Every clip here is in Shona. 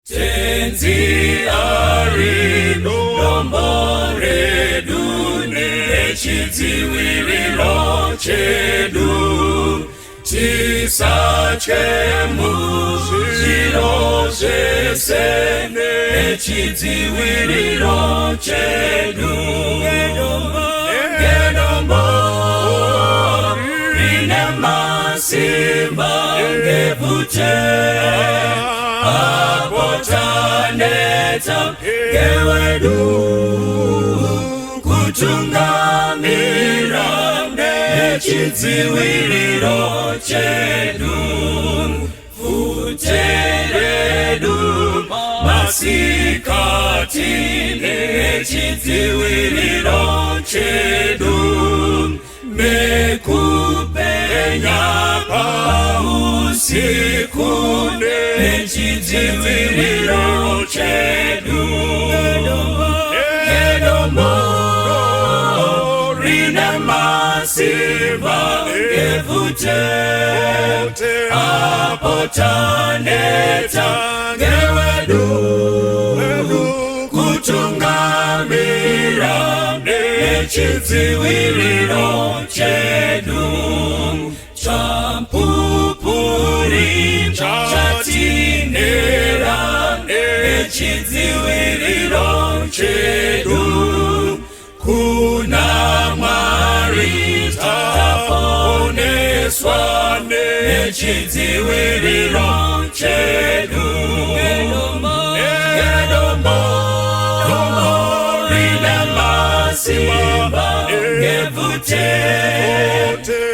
Tenzi ari dombo redu nechidziviriro chedu, tisatye muzviro zvese nechidziviriro chedu. Ngedombo rine masimba ngebvute, apo taneta ngewedu kutungamira nechidziviriro chedu. Bvute redu masikati nechidziviriro chedu, nekupenya pausiku nechidziviriro chedu. Nedombo rine masimba ngebvute, apo taneta ngewedu kutungamira nechidziviriro chedu. Chamupupuri chatinera nechidziviriro chedu, kuna Mwari taponeswa nechidziviriro chedu. Nedombo rine masimba ngebvute,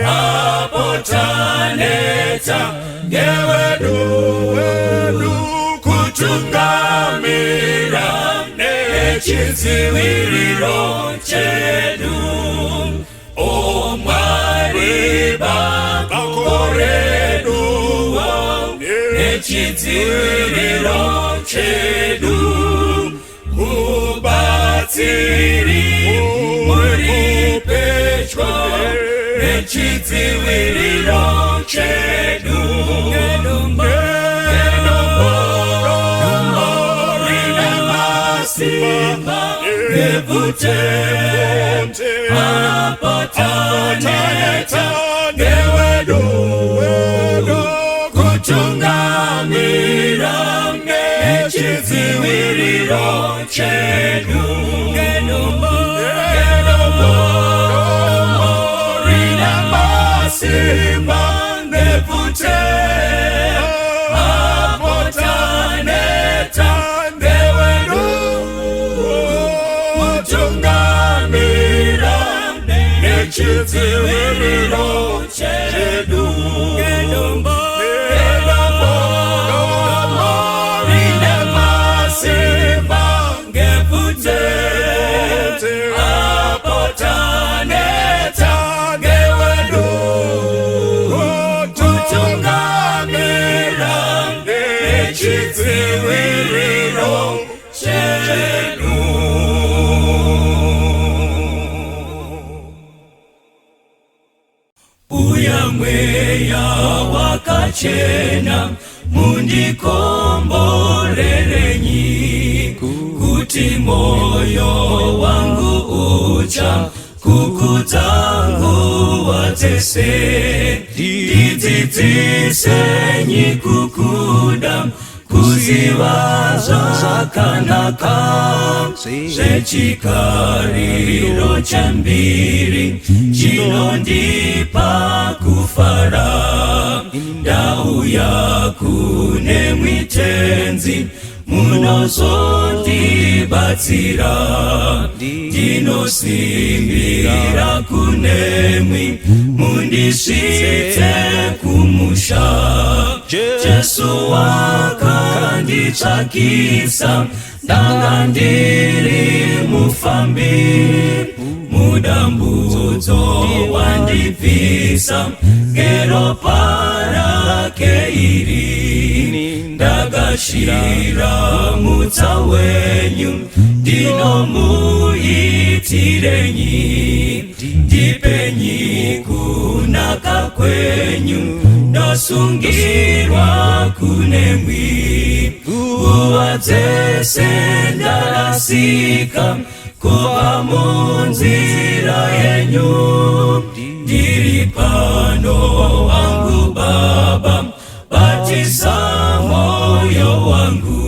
apo taneta ngewedu kutungamira nechidziviriro chedu. O Mwari, bako redu nechidziviriro chedu, mubatsiri muri pedyo nechidziviriro chedu. Nedombo rine masimba ngebvute, apo taneta ngewedu kutungamira nechidziviriro chedu. Nedombo rine masimba ngebvute, apo taneta ngewedu kutungamira nechidziviriro chedu. Nedombo rine masimba ngebvute, apo taneta ngewedu kutungamira nechidziviriro chedu. Uya Mweya Wakachena, mundikomborerenyi, kuti moyo wangu ucha kukudza nguva dzese. Ndidzidzisenyi kukuda, kuziva zvakanaka zvechikariro chembiri chinondipa kufara. Ndauya kune Tenzi, munozondibatsira. Ndinosimbira kunemwi, mundisvitse kumusha. Jesu wakanditsvakisa, ndanga ndiri mufambi, mudambudzo wandibvisa ngeropa rake iri. Ndagashira mutsa wenyu, ndinomuitirenyi? Ndipenyi kunaka kwenyu, ndosungirwa kunemwi nguva. Nguva dzese ndarasika kubva munzira yenyu. Ndiri pano wangu Baba, batisa moyo wangu.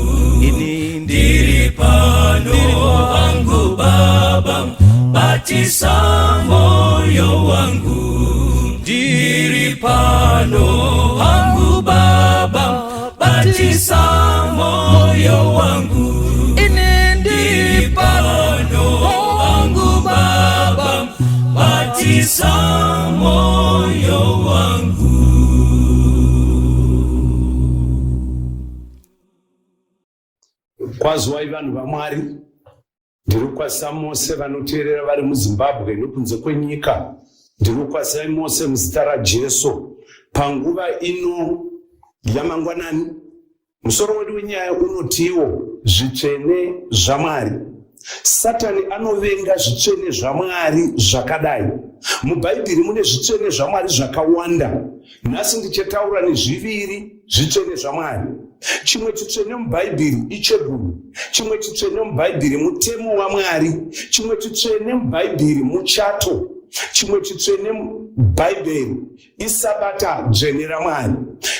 Ndiri pano wangu Baba, batisa moyo wangu. Ndiri pano wangu Baba, batisa moyo wangu. Ndiri pano wangu Baba, batisa moyo wangu. Kwaziwai vanhu vaMwari. Ndiri kukwazisa mose vanoteerera vari muZimbabwe nokunze kwenyika. Ndiri kukwazisai mose muzita raJesu. Panguva ino yamangwanani, musoro wedu wenyaya unotiwo zvitsvene zvaMwari. Satani anovenga zvitsvene zvaMwari zvakadai. MuBhaibheri mune zvitsvene zvaMwari zvakawanda. Nhasi ndichataura nezviviri zvitsvene zvaMwari. Chimwe chitsvene muBhaibheri ichegumi. Chimwe chitsvene muBhaibheri mutemo waMwari. Chimwe chitsvene muBhaibheri muchato. Chimwe chitsvene muBhaibheri isabata dzvene raMwari.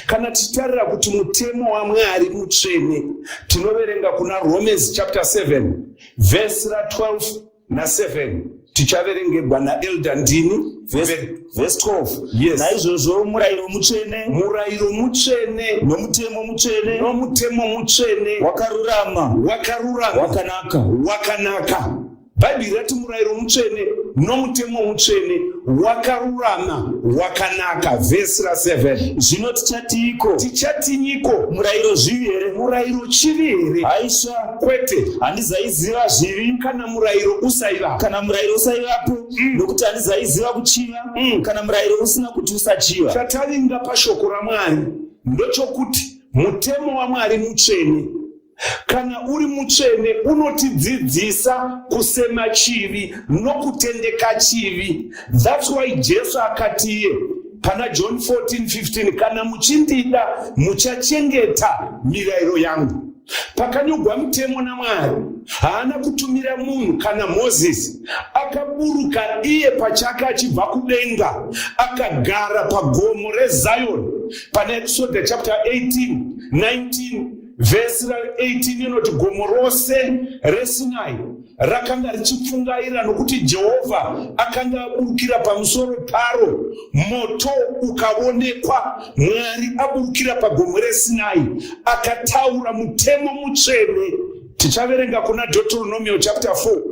Kana tichitarira kuti mutemo waMwari mutsvene, tinoverenga kuna Romans chapter 7 vhesi ra12 na7 tichaverengegwa naelder Ndini. Vhesi 12. Yes. Naizvozvo murayiro mutsvene, murayiro mutsvene, nomutemo mutsvene, nomutemo mutsvene wakarurama, wakarurama, wakanaka, wakanaka. Bhaibheri rati murayiro mutsvene nomutemo mutsvene wakarurama wakanaka. Vhesi ra7. Zvino tichatiiko? Tichatinyiko? Murayiro zvivi here? Murayiro chivi here? Haisva. Kwete. Handizaiziva zvivi kana murayiro usaivapo. Kana murayiro usaivapo, nokuti handizaiziva kuchiva, kana murayiro usina kuti usachiva. Chatavinga pashoko raMwari ndochokuti mutemo waMwari mutsvene. Kana uri mutsvene unotidzidzisa kusema chivi nokutendeka chivi. That's why Jesu akatiye pana John 14:15, kana muchindida muchachengeta mirayiro yangu. Pakanyogwa mutemo naMwari, haana kutumira munhu kana Mozisi. Akaburuka iye pachake achibva kudenga, akagara pagomo reZion. Pana Exodus chapter 18, 19, vhesi ra18 inoti gomo rose reSinai rakanga richipfungaira nokuti Jehovha akanga aburukira pamusoro paro, moto ukaonekwa. Mwari aburukira pagomo reSinai akataura mutemo mutsvene. Tichaverenga kuna Deuteronomio chapter 4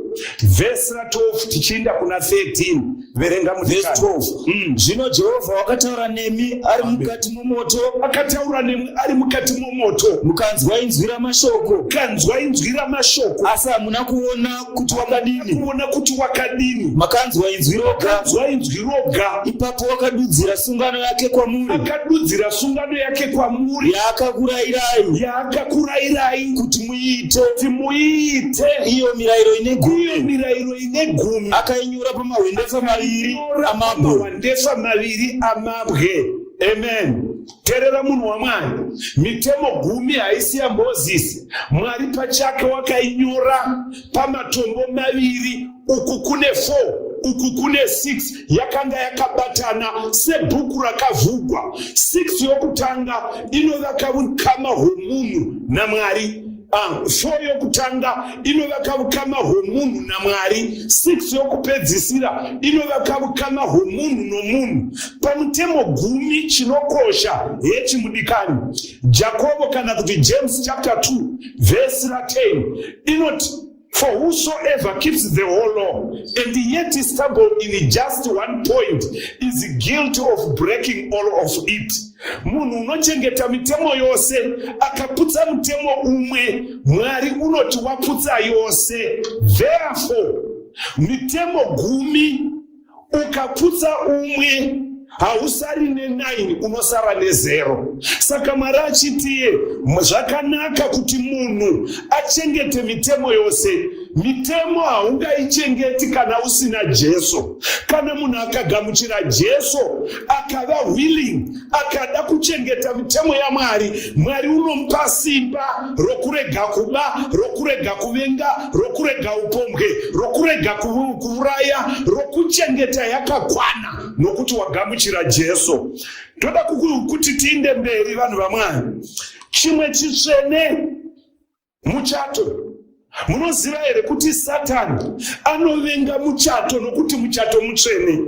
vhesi ra12 tichiinda kuna 13. Verenga. Vhesi 12. Zvino Jehovha wakataura nemi ari mukati momoto. Akataura nemwi ari mukati momoto. Mukanzwa inzwi ramashoko. Kanzwa inzwi ramashoko. Asi hamuna kuona kuti wakadini. Kuona kuti wakadini. Makanzwa inzwi roga. Makanzwa inzwi roga. Ipapo wakadudzira sungano yake kwamuri. Akadudzira sungano yake kwamuri. Yaakakurayirai. Yaakakurayirai. Kuti muiite. Kuti muiite. Iyo mirayiro ine gumi. Iyo mirayiro ine gumi. Akainyora pamahwendefa maviri amabwe. Pamahwendefa maviri amabwe. Amen. Terera munhu waMwari, mitemo gumi haisi yaMozisi. Mwari pachake wakainyora pamatombo maviri, uku kune 4 uku kune 6, yakanga yakabatana sebhuku rakavhugwa. 6 yokutanga inovaka ukama hwomunhu naMwari. 4 yokutanga inovaka ukama hwomunhu naMwari. 6 yokupedzisira inovaka ukama hwomunhu nomunhu. Pamutemo gumi chinokosha hechi mudikani. Jakobo kana kuti James chapter 2 vhesi ra10 inoti, for whosoever keeps the whole law and yet stumble in just one point is guilty of breaking all of it. Munhu unochengeta mitemo yose akaputsa mutemo umwe, Mwari unoti waputsa yose. Therefore mitemo gumi ukaputsa umwe hausari ne9, unosara ne0. Saka Mwari achitiye zvakanaka kuti munhu achengete mitemo yose. Mitemo haungaichengeti kana usina Jesu. Kana munhu akagamuchira Jesu, akava willing, akada kuchengeta mitemo yaMwari, Mwari unomupa simba rokurega kuba, rokurega kuvenga, rokurega upombwe, rokurega kuuraya, rokuchengeta yakakwana, nokuti wagamuchira Jesu. Toda kuti tiinde mberi, vanhu vaMwari. Chimwe chitsvene muchato. Munoziva here kuti Satani anovenga muchato nokuti muchato mutsvene?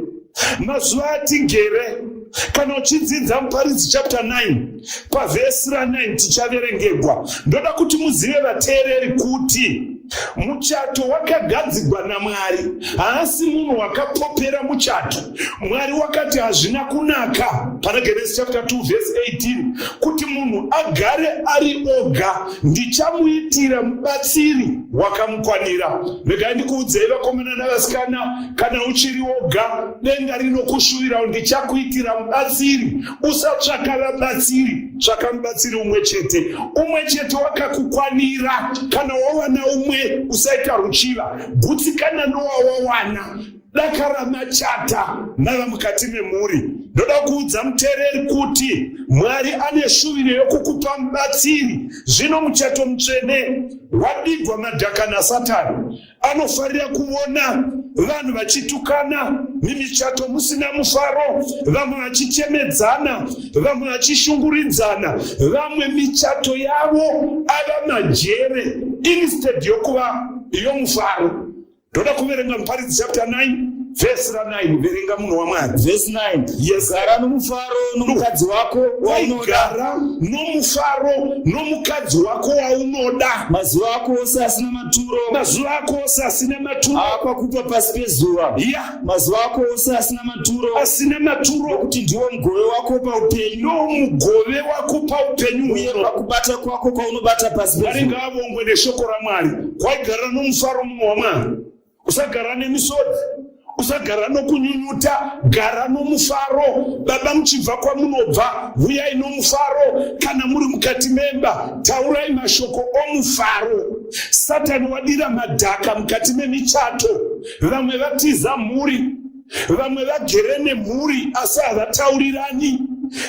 Mazuva atigere, kana uchidzidza Muparidzi chapter 9 pavhesi ra9 tichaverengegwa. Ndoda kuti muzive, vateereri, kuti muchato wakagadzigwa naMwari. Haasi munhu wakapopera muchato. Mwari wakati hazvina kunaka pana Genesis chapter 2 verse 18 kuti munhu agare ari oga, ndichamuitira mubatsiri wakamukwanira. Regai ndikuudzei, vakomana navasikana, kana uchiri woga, denga rinokushuvira, ndichakuitira mubatsiri. Usatsvaka vabatsiri, tsvaka mubatsiri umwe chete. Umwe chete wakakukwanira. Kana wawana umwe, usaita ruchiva, gutsikana nowawawana. Dakara machata mava mukati memhuri. Ndoda kuudza muteereri kuti Mwari ane shuviro yokukupa mubatsiri. Zvino muchato mutsvene wadigwa madhaka naSatani. Anofarira kuona vanhu vachitukana, mimichato musina mufaro, vamwe vachichemedzana, vamwe vachishunguridzana, vamwe michato yavo ava majere instead yokuva yomufaro. Ndoda kuverenga Muparidzi chapter 9 vhesi ra9. Verenga, munhu waMwari. Vhesi 9. Yes. Gara nomufaro nomukadzi wako waunoda. Gara nomufaro nomukadzi wako waunoda. Mazuva ako ose asina maturo. Mazuva ako ose asina maturo. Aakakupa pasi pezuva. Mazuva ako ose asina maturo. Asina maturo. Nokuti ndiwo mugove wako paupenyu. Ndo mugove wako paupenyu. Uye pakubata kwako kwaunobata pasi Mwari pezuva. Ngaavongwe neshoko raMwari. Kwaigara nomufaro, munhu waMwari. Usagara nemisodzi, usagara nokunyunyuta, gara nomufaro. Baba, muchibva kwamunobva, huyai nomufaro. Kana muri mukati memba, taurai mashoko omufaro. Satani wadira madhaka mukati memichato. Vamwe vatiza mhuri, vamwe vagere nemhuri asi havataurirani,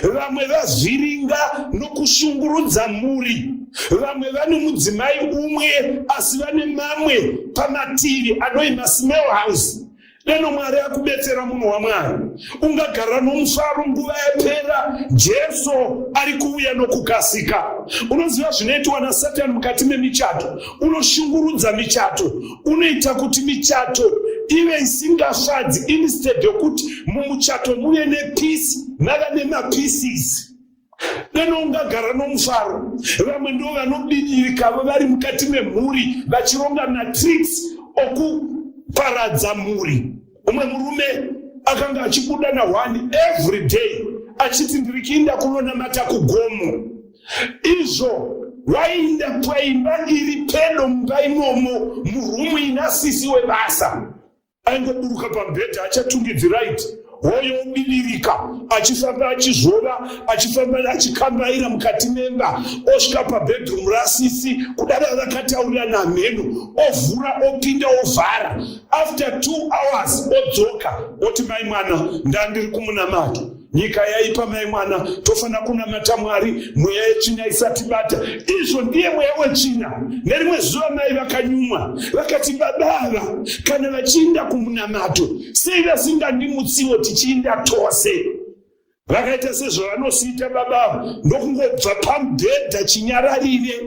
vamwe vavhiringa nokushungurudza mhuri, vamwe vane mudzimai umwe asi vane mamwe pamativi anoima small house. Deno Mwari akubetsera, munhu waMwari, ungagara nomufaro. Nguva yapera, Jesu ari kuuya nokukasika. Unoziva zvinoitwa naSatani mukati memichato? Unoshungurudza michato, unoita kuti michato ive isingafadzi. Instead yokuti mumuchato muve nepeace, mava nemapieces. Deno ungagara nomufaro. Vamwe ndo vanobidirikavo vari mukati memhuri vachironga matricks okuparadza mhuri. Umwe murume akanga achibuda na1 every day achiti, "Ndiri kuinda kunonamata kugomo." Izvo wainda paimba iri pedo mumba imomo, murumu ina sisi webasa. Aingoburuka pamubhedha, achatungidzi right, hoyo obidirika achifamba, achizvova, achifamba, achikambaira mukati memba, osvika pabedroom rasisi. Kudada vakataurirana mheno, ovhura, opinda, ovhara. After 2 hours odzoka, oti, "Mai mwana, ndandiri kumunamato. Nyika yaipa, mai mwana, tofanira kunamata Mwari mweya yetsvina isatibata." Izvo ndiye mweya wetsvina. Nerimwe zuva mai vakanyumwa, vakati, "Baba ava kana vachiinda kumunamato, sei vasingandimutsiwo tichiinda tose?" Vakaita sezvavanosiita baba ava, ndokungobva pamubhedha chinyararire,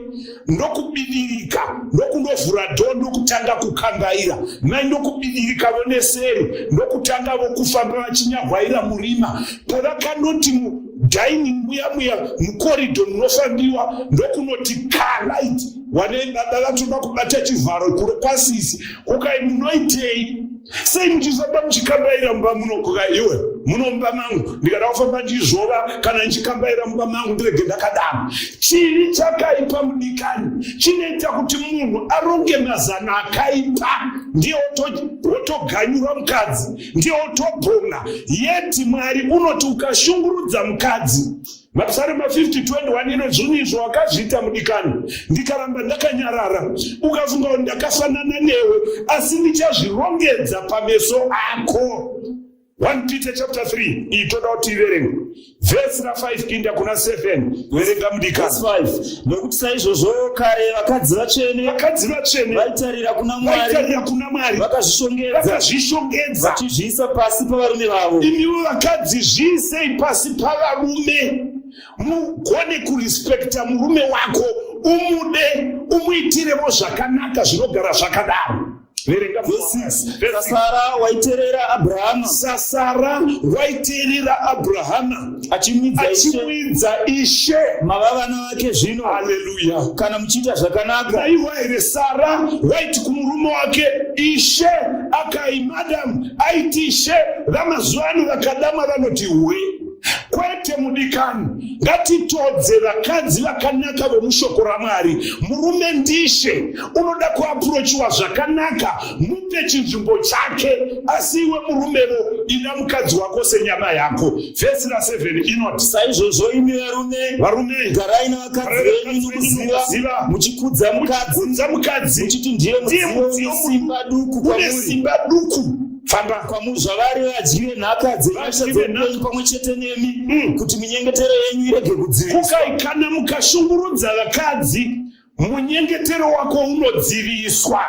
ndokubidirika, ndokundovhura door, ndokutanga kukambaira. Mai ndokubidirikavo neseri, ndokutangavo kufamba vachinyahwaira murima. Pavakanoti mudining muya muya, mucorridor munofambiwa, ndokunoti kalight wane baba vatoda kubata chivharo kuro kwasisi. Kukai, "Munoitei? Sei muchifamba muchikambaira mumba muno?" Kukai, "Iwe, munomba mangu. Ndikada kufamba ndichizvova kana ndichikambaira mumba mangu, ndirege ndakadaro." Chivi chakaipa, mudikani, chinoita kuti munhu aronge mazano akaipa. Ndiye wotoganyura mukadzi, ndiye wotobhon'a. Yeti Mwari unoti ukashungurudza mukadzi, Mapsalema 50:21 ino zvinhu izvo wakazviita mudikani, ndikaramba ndakanyarara, ukafunga kuti ndakafanana newe, asi ndichazvirongedza pameso ako. 1 Peter chapter 3 iyi toda kuti iverenge vhesi ra5 kuinda kuna 7. Verenga mudikani. 5 Nokuti saizvozvo kare vakadzi vatsvene, vakadzi vatsvene vaitarira kuna Mwari, vaitarira kuna Mwari, vakazvishongedza, vakazvishongedza, vachizviisa pasi pavarume vavo. Imiwo vakadzi, zviisei pasi pavarume, mugone kurespekta murume wako, umude, umuitirevo zvakanaka, zvinogara zvakadaro. Verenga. Verse 6. SaSara waiteerera Abrahama, SaSara waiteerera Abrahama, achimwidza Ishe, achimwidza Ishe, mava vana vake zvino, Haleluya. kana muchiita zvakanaka. Naiwa here, Sara waiti kumurume wake Ishe, akai madam aiti Ishe. Vamazuva ano vakadamwa vanoti hwe. Kwete mudikani, ngatitodze vakadzi vakanaka vomushoko raMwari. Murume ndishe, unoda kuapurochiwa zvakanaka, mupe chinzvimbo chake. Asi iwe murumevo, ida mukadzi wako senyama yako. Vhesi ra7 inoti, Saizvozvo imi varume, varume, garai navakadzi venyu nokuziva, muchikudza mukadzi, kudza mukadzi, muchiti ndiye ndiye mudziyo mudziyo une simba duku une kwamuri, simba duku. Famba. Kwamuri zvavari vadyi venhaka dzenyasha Vadyi venhaka. dzeupenyu pamwe chete nemi, kuti minyengetero yenyu irege kudziviswa. Kukai kana mukashungurudza vakadzi, munyengetero wako unodziviswa.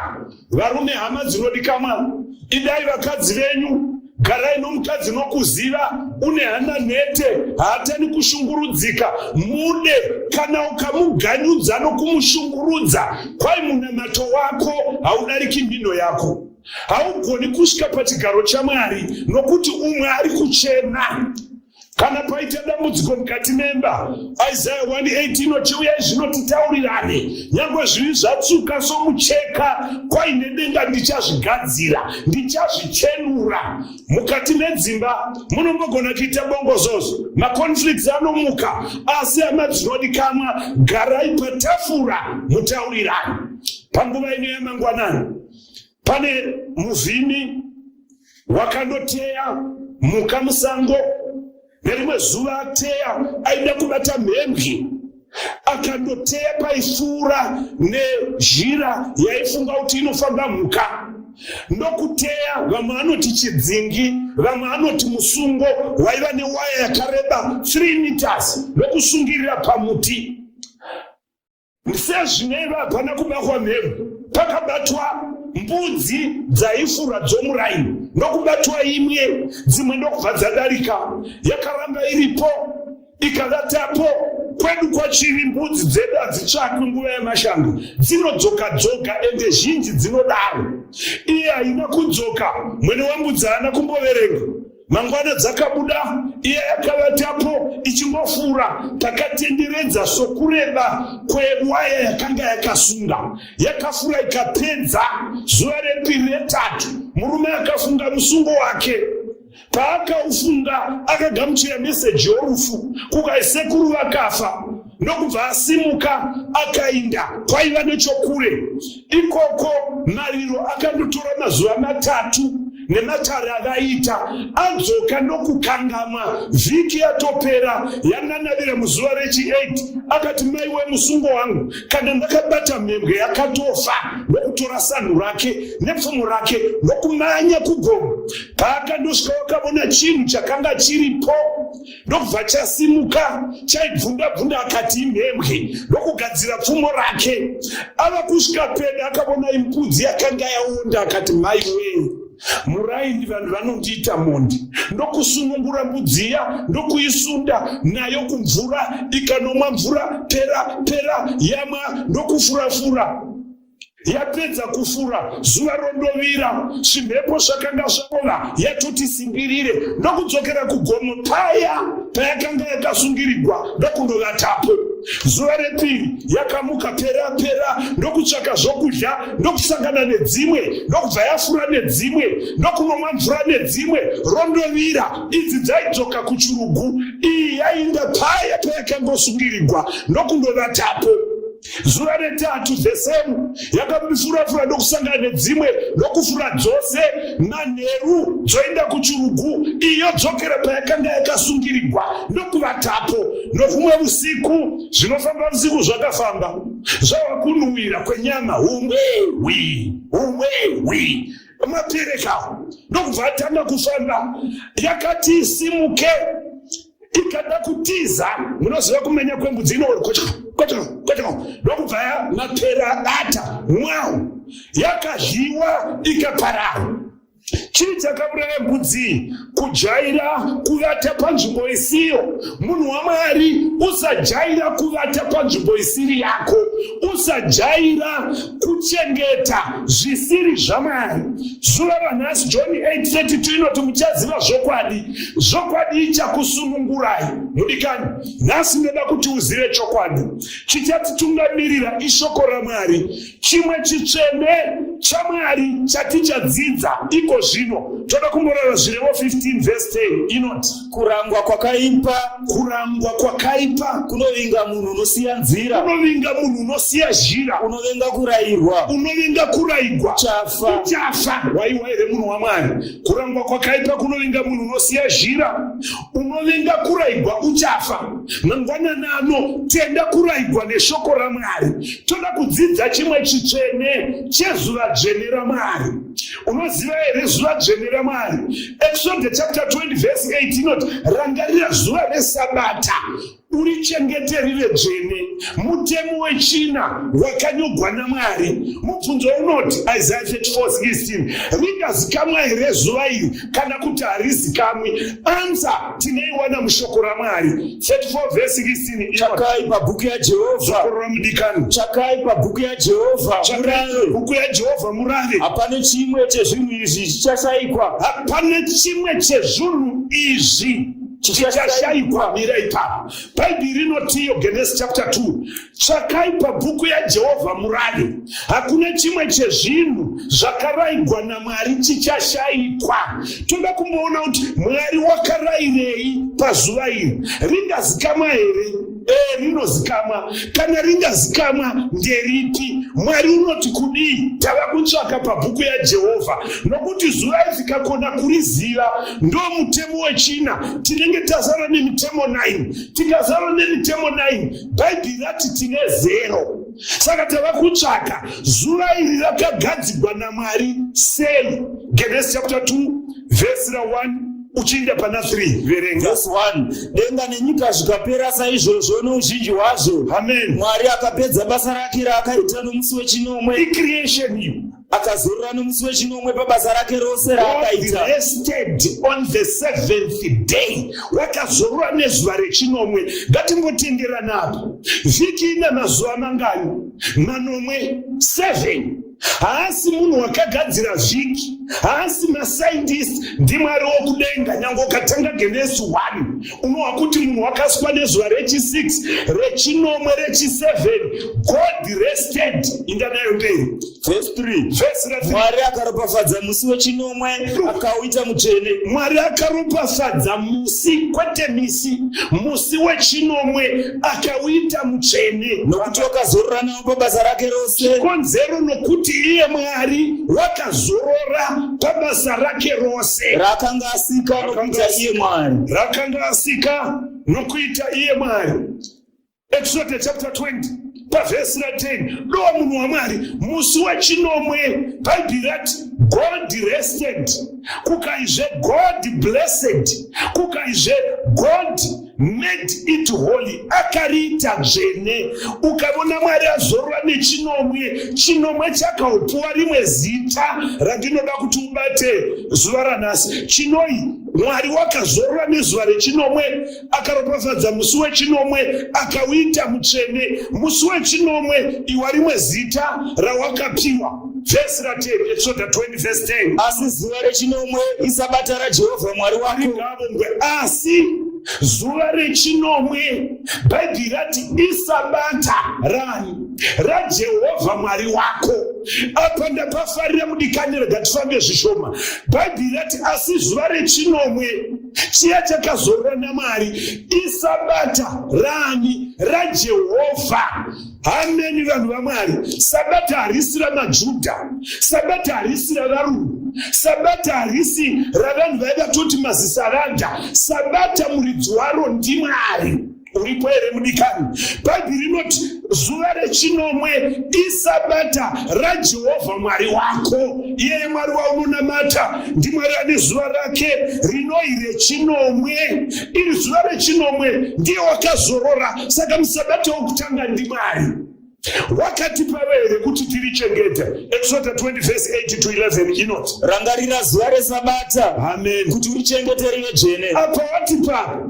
Varume, hama dzinodikamwa, idai vakadzi venyu, garai nomukadzi nokuziva, une hana nhete, haatani kushungurudzika, mude. Kana ukamuganyudza nokumushungurudza, kwai munamato wako haudariki mhino yako, haugoni kusvika pachigaro chaMwari, nokuti umwe ari kuchena kana paita dambudziko mukati memba. Isaya 1:18 inoti, "Uyai zvino titaurirane, nyange zvivi zvatsvuka somucheka, kwaine denga ndichazvigadzira, ndichazvichenura." Mukati medzimba munombogona kuita bongozozo, maconflicts anomuka, asi hama dzinodikamwa, garai patafura mutaurirane. Panguva ino yamangwanani, pane muvhimi wakandoteya mhuka musango. Nerimwe zuva ateya, aida kubata mhembwe, akandoteya paifura nezhira yaifunga kuti inofamba mhuka, ndokuteya vamwe vanoti chidzingi, vamwe vanoti musungo waiva newaya yakareba 3 meters, ndokusungirira pamuti. Sezvineiva hapana kubatwa mhembwe, pakabatwa mbudzi dzaifura dzomuraini, ndokubatwa imwe, dzimwe ndokubva dzadarika. Yakaramba iripo ikavatapo. Kwedu kwaChivi mbudzi dzedu hadzitsvakwi nguva yamashanga, dzinodzoka dzoga, ende zhinji dzinodaro. Iye haina kudzoka, mwene wembudzi haana kumboverenga. Mangwana dzakabuda, iye yakavatapo ichingofura pakatenderedza sokureba kwewaya yakanga yakasunga. Yakafura ikapedza. Zuva repiri, retatu, murume akafunga musungo wake. Paakaufunga, akagamuchira meseji yorufu, kukai sekuru vakafa, ndokubva asimuka akainda kwaiva nechokure ikoko. Mariro akandotora mazuva 3 nematare avaita. Adzoka ndokukangamwa. Vhiki yatopera, yananavira muzuva rechi8, akati, "Mai wemusungo wangu, kana ndakabata mhembwe yakatofa," ndokutora sanhu rake nepfumo rake, ndokumanya kugomo. Paakandosvika, wakavona chinhu chakanga chiripo, ndokubva chasimuka, chaibvunda bvunda. Akati imhembwe, ndokugadzira pfumo rake. Ava kusvika pedo, akavona imbudzi yakanga yaonda. Akati, "Mai wee, muraini vanhu vanondiita mondi," ndokusunungura mbudzi iya, ndokuisunda nayo kumvura, ikanomwa mvura pera pera. Yamwa, ndokufurafura. Yapedza kufura, zuva rondovira, zvimhepo zvakanga zvarova, yatoti simbirire, ndokudzokera kugomo paya payakanga yakasungirigwa, ndokundovatapo. Zuva repiri yakamuka pera pera, ndokutsvaka zvokudya, ndokusangana nedzimwe, ndokubva yafura nedzimwe, ndokunomwa mvura nedzimwe. Rondovira, idzi dzaidzoka kuchirugu, iyi yainda paya payakangosungirigwa, ndokundovatapo. Zuva retatu the same, yakafurafura ndokusangana nedzimwe ndokufura dzose. Manheru dzoenda kuchirugu, iyo dzokera payakanga yakasungirigwa ndokuvatapo. Nohumwe usiku, zvinofamba usiku zvakafamba zvava kunhuwira kwenyama, humwe hwi humwe hwi mapereka ndokubva atanga kufamba. Yakati isimuke ikada kutiza, munoziva kumenya kwembudzi inoori kotyo kotyo kotyo, ndokubva mapera abata mwau, yakadyiwa ikaparara. Chii chakauraya mbudzi? Kujaira kuvata panzvimbo isiyo. Munhu waMwari, usajaira kuvata panzvimbo isiri yako, usajaira kuchengeta zvisiri zvaMwari. Zuva ranhasi, John 8:32 inoti muchaziva zvokwadi, zvokwadi ichakusunungurai. Mudikani, nhasi ndoda kuti uzive chokwadi chichatitungamirira ishoko raMwari. Chimwe chitsvene chaMwari chatichadzidza iko zvino, toda kumborava Zvirevo 15 verse 10 inoti, Kurangwa kwakaipa, kurangwa kwakaipa kunovinga munhu unosiya nzira, kunovinga munhu unosiya zhira, unovenga kurayirwa, unovenga kurayigwa, uchafa. Uchafa. Waiwa here munhu waMwari? Kurangwa kwakaipa kunovinga munhu unosiya zhira, unovenga kurayigwa, uchafa. Mangwanani ano, tenda kurayigwa neshoko raMwari. Toda kudzidza chimwe chitsvene chezuva dzvene raMwari. Unoziva here zuva dzvene raMwari? Exodus chapter 20 verse 8 inoti, rangarira zuva resabata urichengete rive dzvene. Mutemo wechina wakanyogwa naMwari. Mubvunzo unoti, Isaiah 34:16, ringazikamwa here zuva iri kana kuti harizikamwi? Answer tineiwana mushoko raMwari. 34 verse 16. Tsvakai pabhuku yaJehovha. Zokorora mudikani. Tsvakai pabhuku yaJehovha murave. Bhuku yaJehovha murave. Hapane chimwe chezvinhu izvi chichashayikwa. Hapane chimwe chezvinhu izvi chichashayikwa. Mira ipapo. Bhaibheri rinotiyo Genesis chapter 2, tsvakai pabhuku yaJehovha murave, hakuna chimwe chezvinhu zvakaraigwa naMwari chichashayikwa. Toda kumboona kuti Mwari wakarairei pazuva iri. Ringazikamwa here? Ee, rinozikamwa. Kana ringazikamwa, nderipi? Mwari unoti kudii? Tava kutsvaka pabhuku yaJehovha, nokuti zuva iri tikakona kuriziva, ndo mutemo wechina. Tinenge tazara nemitemo 9. Tikazara nemitemo 9, Bhaibheri rati tine 0. Saka tava kutsvaka zuva iri rakagadzigwa naMwari sei. Genesis chapter 2 verse 1 uchiinda pana 3, verenga. Verse 1, denga nenyika zvikapera saizvozvo nouzhinji hwazvo. Amen. Mwari akapedza basa rake raakaita nomusi wechinomwe. Icreation iyo. Akazorora nomusi wechinomwe pabasa rake rose raakaita. God rested on the seventh day. Wakazorora nezuva rechinomwe. Ngatimbotenderana apo. Vhiki ina mazuva mangani? Manomwe, 7. Haasi munhu wakagadzira vhiki, haasi mascientist, ndiMwari wokudenga. Nyange ukatanga Genesi 1 unohwa kuti munhu wakasikwa nezuva rechi6, rechinomwe, rechi7. God rested. Inda nayo mberi. Verse 3. Verse 3. Mwari akaropafadza musi wechinomwe akauita mutsvene. Mwari akaropafadza musi, kwete misi, musi wechinomwe akauita mutsvene, nokuti wakazorora nawo pabasa rake rose. Chikonzero nokuti iye Mwari wakazorora pabasa rake rose raakanga asika nokuita iye Mwari. Rakanga asika nokuita iye Mwari. Exodus chapter 20 pavhesi ra10, dowa munhu waMwari, musi wechinomwe Bhaibheri rati God rested, kukaizve God blessed, kukaizve God made it holy, akariita dzvene. Ukavona Mwari azorora nechinomwe, chinomwe chakaupuwa rimwe zita randinoda kuti ubate zuva ranhasi. Chinoi, Mwari wakazorora nezuva rechinomwe, akaropafadza musi wechinomwe, akauita mutsvene. Musi wechinomwe iwa rimwe zita rawakapiwa. Vhesi ra 10, Exodus 20 verse 10. Asi zuva rechinomwe isabata raJehovha Mwari wako. Ngavongwe. Asi zuva rechinomwe, Bhaibheri rati isabata rani? RaJehovha Mwari wako. Apa ndapafarira mudikani, rega tifambe zvishoma. Bhaibheri rati asi zuva rechinomwe, chiya chakazorora naMwari, isabata rani? RaJehovha. Hameni vanhu vaMwari, Sabata harisi ramaJudha, Sabata harisi ravarungu, Sabata harisi ravanhu vaiva toti mazisaranda. Sabata muridzi waro ndiMwari. Uripo here mudikani? Bhaibheri rinoti zuva rechinomwe isabata raJehovha Mwari wako. Iyeye Mwari waunonamata ndiMwari ane zuva rake rinoi rechinomwe. Iri zuva rechinomwe ndiye wakazorora. Saka musabata wokutanga ndiMwari. Wakatipa here kuti tirichengete? Exodus 20 verse 8 to 11 inoti, Rangarira zuva resabata. Amen. Kuti urichengete rive dzvene. Apa watipa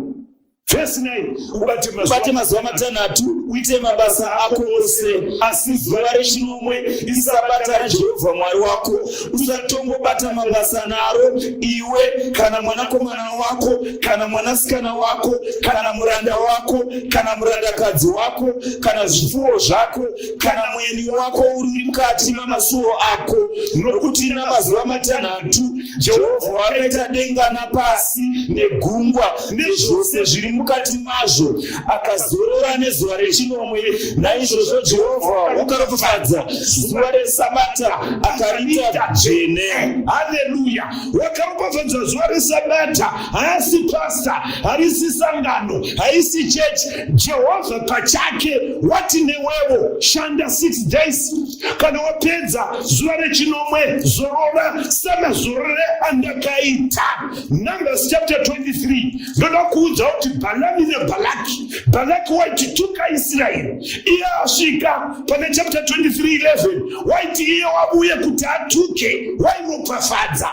Verse 9 ubate mazuva mazuva matanhatu uite mabasa ako ose, asi zuva rechinomwe isabata raJehovha Mwari wako. Usatongobata mabasa naro, iwe kana mwanakomana wako kana mwanasikana wako kana muranda wako kana murandakadzi wako kana zvipfuwo zvako kana mueni wako uri mukati mamasuo ako, nokuti namazuva matanhatu Jehovha wakaita denga napasi negungwa nezvose zviri mukati mazvo, akazorora nezuva rechinomwe. Naizvozvo Jehovha wakaropafadza zuva reSabata akariita dzvene. Haleluya! Wakaropafadza zuva reSabata. Haasi pasta, harisi sangano, haisi chechi. Jehovha pachake wati newewo shanda 6 days. Kana wapedza zuva rechinomwe zorora samazorore andakaita. Numbers chapter 23 ndoda kuudza kuti Bhalami naBhalaki, Bhalaki waiti tuka Israeri, iye asvika pane chapter 23:11 waiti iye wavuye kuti atuke, wairopafadza.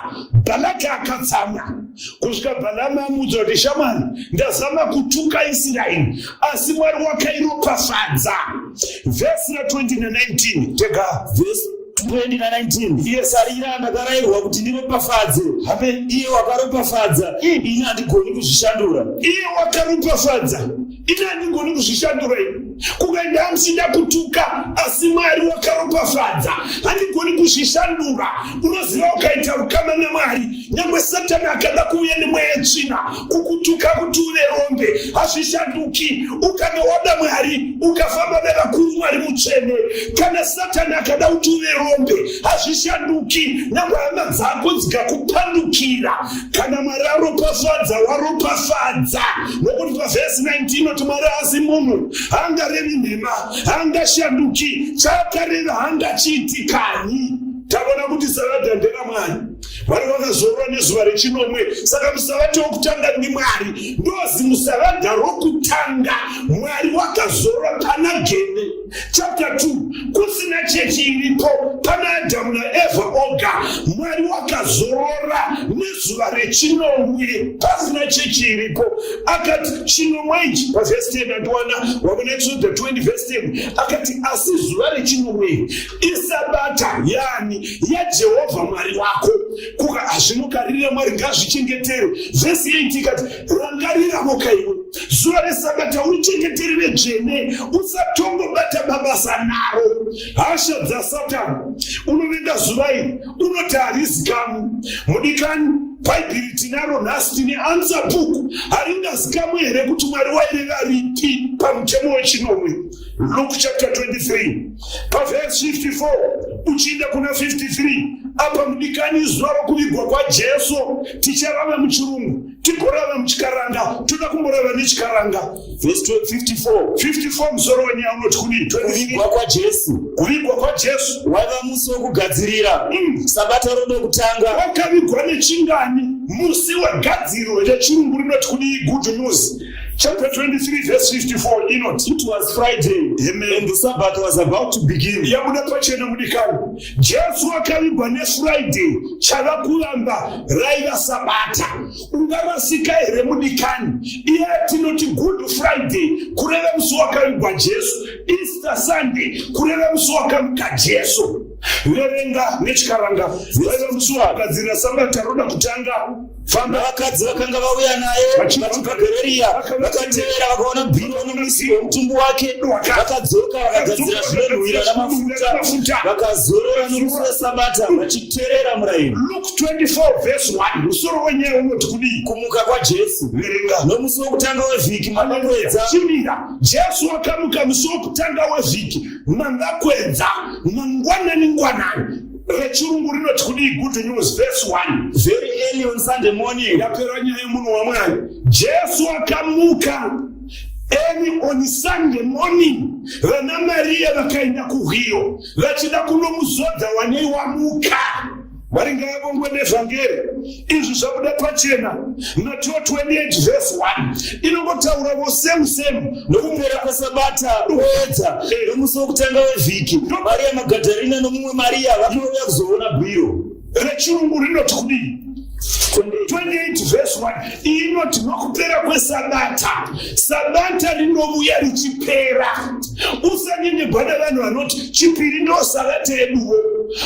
Bhalaki akatsamwa kusvika Bhalami amuudza kuti shamwari, ndazama kutuka Israeri asi Mwari wakairopafadza. Vhesi ra 20 na 19 tega. Vhesi 20 na 19. Yes. Tarira, ndakarayirwa kuti ndiropafadze. Amen. Iye wakaropafadza, ini handigoni kuzvishandura. Iye wakaropafadza, ini handigoni kuzvishandura. Ini kukaenda hamusida kutuka, asi Mwari wakaropafadza, handigoni kuzvishandura. Unoziva, ukaita ukama naMwari, nyangwe Satani akada kuuya nemweya yetsvina kukutuka kuti uve rombe, hazvishanduki. Ukanga wada Mwari, ukafamba nevakuru, Mwari mutsvene, kana Satani akada kuti uve rombe, hazvishanduki. Nyangwe hama dzako dzikakupandukira, kana Mwari aropafadza, waropafadza. Nokuti pavhesi 19 inoti Mwari haasi munhu, haangarevi nhema, haangashanduki, chaakareva haangachiitikanyi. Tavona kuti Sabata nderaMwari. Mwari vakazorora nezuva rechinomwe, saka musabata wokutanga ndiMwari. Ndozi musabata rokutanga Mwari wakazorora pana Gene chapter 2, kusina chechi iripo, pana Adhamu naEvha oga. Mwari wakazorora nezuva rechinomwe pasina chechi iripo, akati chinomwe ichi pavhesi 10 andiwana wavona Exodus 20 vhesi 10, akati asi zuva rechinomwe isabata yani yaJehovha Mwari wako. Kuka hazvinokaririra Mwari ngazvichengetere. Vhesi 8 ikati rangarira voka iwe zuva resabata urichengetere vedzvene, usatongobata mabasa naro. Hasha dzaSatani, unovenga zuva iri, unoti harizikamwi. Mudikani, Bhaibheri tinaro nhasi, tine answer book. Haringazikamwi here kuti Mwari waireva ripi pamutemo wechinomwe? Luke chapter 23 pavhesi 54 uchiinda kuna 53. Apa mudikani, zuva rokuvigwa kwaJesu. Ticharava muchirungu, tigorava muchikaranga. Toda kumborava nechikaranga. Vhesi 54. 54 musoro wenyaya unoti kudii? Kuvigwa kwaJesu. Kuvigwa kwaJesu. Waiva musi wokugadzirira sabata rodokutanga. Wakavigwa nechingani? Musi wegadziriro yechirungu rinoti kudii? Good News chapter 23 verse 54 inoti, It was Friday. Amen. And the Sabbath was about to begin. Yabuda pachena mudikani, Jesu akavigwa neFriday, chava kuvamba raiva Sabata. Ungarasika here mudikani? Iye tinoti Good Friday kureva musi wakavigwa Jesu, Easter Sunday kureva musi wakamuka Jesu. Verenga nechikaranga. Vaiva musi wakagadzirira Sabata roda kutanga. Famba. Vakadzi vakanga vauya naye vachibva Garirea vakatevera vakaona bwiro nomusi wemutumbi wake, vakadzoka vakagadzira zvinonhuhwira namafuta, vakazorora nomusi weSabata vachiterera murayiro. Luke 24 verse 1 musoro wenyaya unoti kudii? Kumuka kwaJesu. Verenga. Nomusi wokutanga wevhiki mambakwedza. Chimira. Jesu wakamuka musi wokutanga wevhiki mambakwedza mangwanani ngwanani. Rechirungu rinoti kudii? Good News verse 1. Very early on Sunday morning. Yapera nyaya yemunhu waMwari. Jesu akamuka early on Sunday morning. Vana Maria vakaenda kuhwiyo vachida kunomuzodza wanei wamuka. Mwari ngaavongwe nevhangeri. Izvi zvabuda pachena. Mateo 28 verse 1 inongotauravo same same. Nokupera kweSabata kwoedza nomusi wokutanga wevhiki, Maria Magadharina nomumwe Maria vakauya kuzoona bwiro. Rechirungu rinoti kudii? 28 verse 1 inoti nokupera kwesabata, sabata rinovuya richipera. Usanyenyegwa nevanhu vanoti chipiri ndo sabata yeduwo,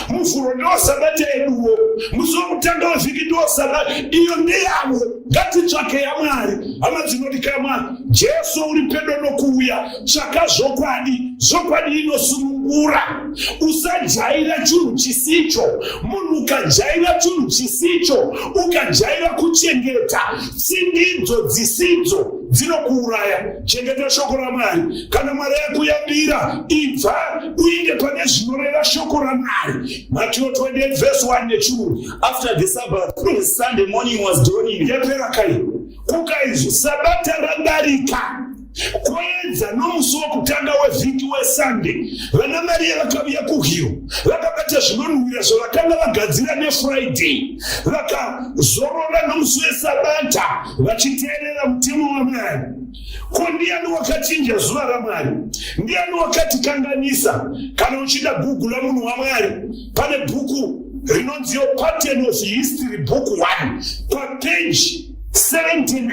muvhuro ndo sabata yeduwo, musi wokutanga wevhiki ndo sabata. Iyo ndeyavo, ngatitsvake yaMwari. Hama dzinodikamwa, Jesu uri pedo nokuuya. Tsvaka zvokwadi, zvokwadi inosunungura. Usajaira chinhu chisicho. Munhu ukajaira chinhu chisicho, ukajaira kuchengeta tsindidzo dzisidzo dzinokuuraya. Chengeta shoko raMwari. Kana Mwari akuyambira, ibva uinde pane zvinoreva shoko raMwari. Mateo 28 verse 1 nechirungu. After the Sabbath, the Sunday morning was dawning. Yapera kai. Kuka izvo, Sabata radarika. Kwoedza nomusi wokutanga wevhiki weSunday, vana Maria vakavuya kuhwiro vakabata zvinonhuwira zvavakanga vagadzira neFriday, vakazorora nomusi weSabata vachiteerera mutemo waMwari. Ko ndiani wakachinja zuva raMwari? Ndiani wakatikanganisa? Kana uchida gugula munhu waMwari, pane bhuku rinonziyo Pattern of History book 1 papeji 79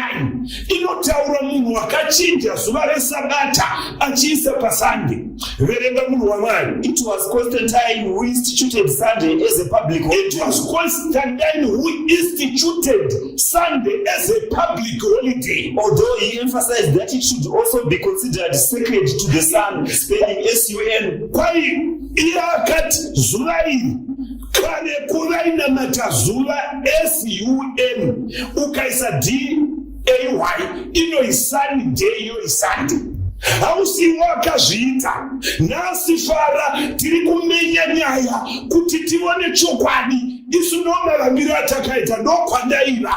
inotaura munhu wakachinja zuva resabata achiisa pasande. Verenga munhu waMwari. It was Constantine who instituted Sunday as a public holiday. It was Constantine who instituted Sunday as a public holiday. Although he emphasized that it should also be considered sacred to the sun, spelling S-U-N. Kwai iye akati zuva iri kare kuvainamata zuva SUN, ukaisa DAY inoi Sunday yoi Sunday. Hausiwo akazviita. Nhasi fara tiri kumenya nyaya kuti tione chokwadi. Isu ndomavambiro atakaita, ndokwandaiva.